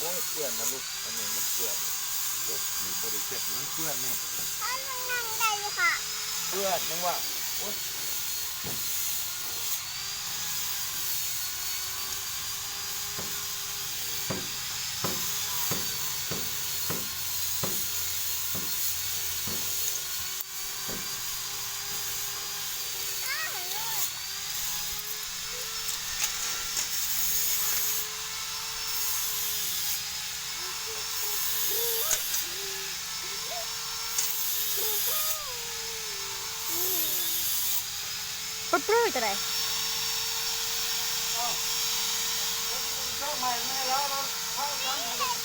ໂອ້ຍ ເປື້ອນນະລູກ ອັນນີ້ມັນເປື້ອນ ເປື້ອນ ບໍ່ໄດ້ເຊັດ ມັນເປື້ອນນີ້ ເອົາ ມັນນັ່ງໄດ້ຢູ່ຄ່ະ ເປື້ອນຍັງວ່າ ໂອ້ຍ. ປຶ້ຍໆ ຕົວໃດ? ເອົາ ເອົາໃໝ່ມາໃຫ້ລາວ ລາວ ລາວ ລາວ